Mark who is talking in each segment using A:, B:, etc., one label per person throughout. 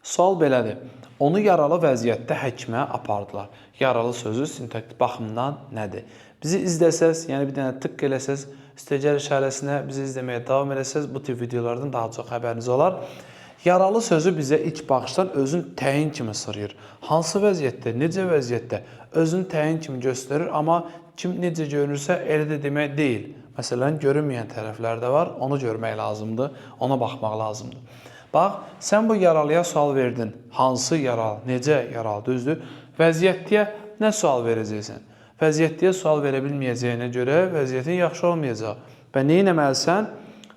A: Sual belədir. Onu yaralı vəziyyətdə həkimə apardılar. Yaralı sözü sintaktik baxımdan nədir? Bizi izləsəz, yəni bir dənə tık eləsəz, üstəgəl işarəsinə bizi izləməyə davam eləsəz, bu tip videolardan daha çox xəbəriniz olar. Yaralı sözü bizə ilk baxışdan özün təyin kimi sırıyır. Hansı vəziyyətdə, necə vəziyyətdə özünü təyin kimi göstərir, amma kim necə görünürsə elə də demək deyil. Məsələn, görünməyən tərəflər də var, onu görmək lazımdır, ona baxmaq lazımdır. Bax, sən bu yaralıya sual verdin. Hansı yaralı, necə yaralı, düzdür? Vəziyyətliyə nə sual verəcəksən? Vəziyyətliyə sual verə bilməyəcəyinə görə vəziyyətin yaxşı olmayacaq. Və nə etməlisən?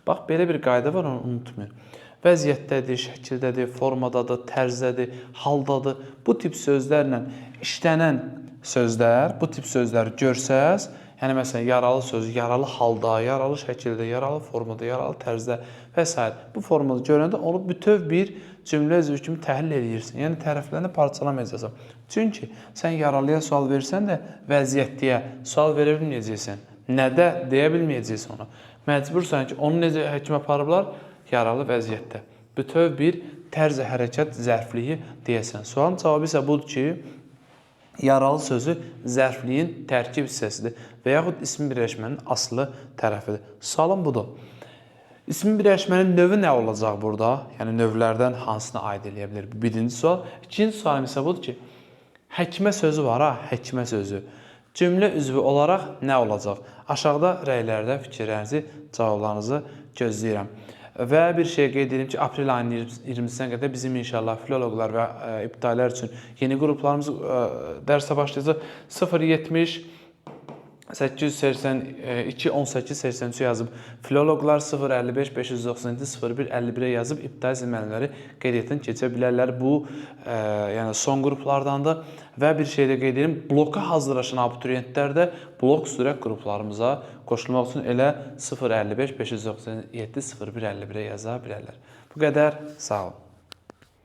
A: Bax, belə bir qayda var, onu unutmayın. Vəziyyətdədir, şəkildədir, formadadır, tərzdədir, haldadır. Bu tip sözlərlə işlənən sözlər, bu tip sözləri görsəz, yəni məsələn yaralı sözü yaralı halda, yaralı şəkildə, yaralı formada, yaralı tərzdə və s. Bu formada görəndə onu bütöv bir cümlə üzvü kimi təhlil eləyirsən. Yəni tərəflərini parçalamayacaqsan. Çünki sən yaralıya sual versən də vəziyyətliyə sual verə bilməyəcəksən. Nədə deyə bilməyəcəksən ona. Məcbursan ki, onu necə həkimə aparıblar? Yaralı vəziyyətdə. Bütöv bir tərz hərəkət zərfliyi deyəsən. Sualın cavabı isə budur ki, yaralı sözü zərfliyin tərkib hissəsidir və yaxud ismi birləşmənin asılı tərəfidir. Sualım budur. İsmi birləşmənin növü nə olacaq burada? Yəni növlərdən hansına aid eləyə bilər? Bu birinci sual. İkinci sualım isə budur ki, həkimə sözü var ha, həkimə sözü. Cümlə üzvü olaraq nə olacaq? Aşağıda rəylərdə fikirlərinizi, cavablarınızı gözləyirəm. Və bir şey qeyd edim ki, aprel ayının 20-sinə qədər bizim inşallah filoloqlar və ibtidailər üçün yeni qruplarımız dərsə başlayacaq. 070 882 18 83 yazıb filoloqlar 055 597 01 51-ə yazıb ibtidai müəllimləri qeydiyyatdan keçə bilərlər. Bu yəni son qruplardandır və bir şey də qeyd edim, bloka hazırlaşan abituriyentlər də blok üzrə qruplarımıza qoşulmaq üçün elə 055 597 01 51-ə yaza bilərlər. Bu qədər. Sağ olun.